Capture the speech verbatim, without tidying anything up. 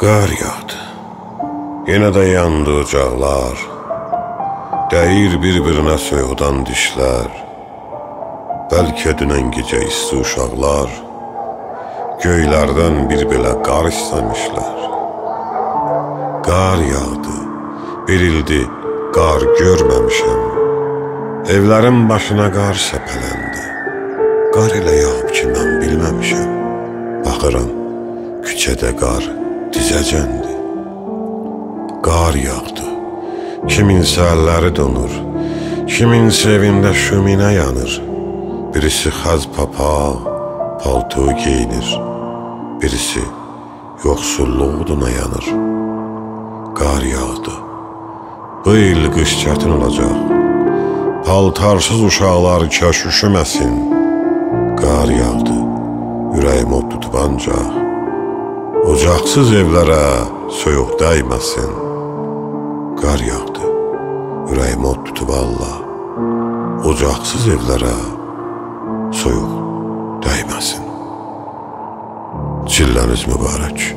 قار یاغدی. یئنه ده یاندی اوجاقلار. دَییر بیر-بیرینه سویوقدان دیشلر. بلکه دونن گئجه ایستی اوشاقلار گؤیلردن بیر بئله قار ایسته‌میشلر. قار یاغدی. بیر ایلدی قار گؤرمه‌میشم. ائولرین باشینا قار سپه‌لندی. قار ائله یاغیب کی، من بیلمه‌میشم. باخیرام، کوچه‌ده قار دیزه‌جندی. قار یاغدی. کیمینسه اللری دونور، کیمینسه ائوینده شومینه یانیر. بیریسی خز پاپاق، پالتو گئیینیر، بیریسی یوخسوللوق اودونا یانیر. قار یاغدی. بو ایل قیش چتین اولاجاق. پالتارسیز اوشاقلار کاش اوشومه‌سین. قار یاغدی. اوره‌ییم اود توتوب آنجاق اوجاقسیز ائولره سویوق دیمه‌سین. قار یاغدی. اوره‌ییم اود توتوب، آللاه، اوجاقسیز ائولره سویوق دیمه‌سین. چیلله‌نیز مبارک.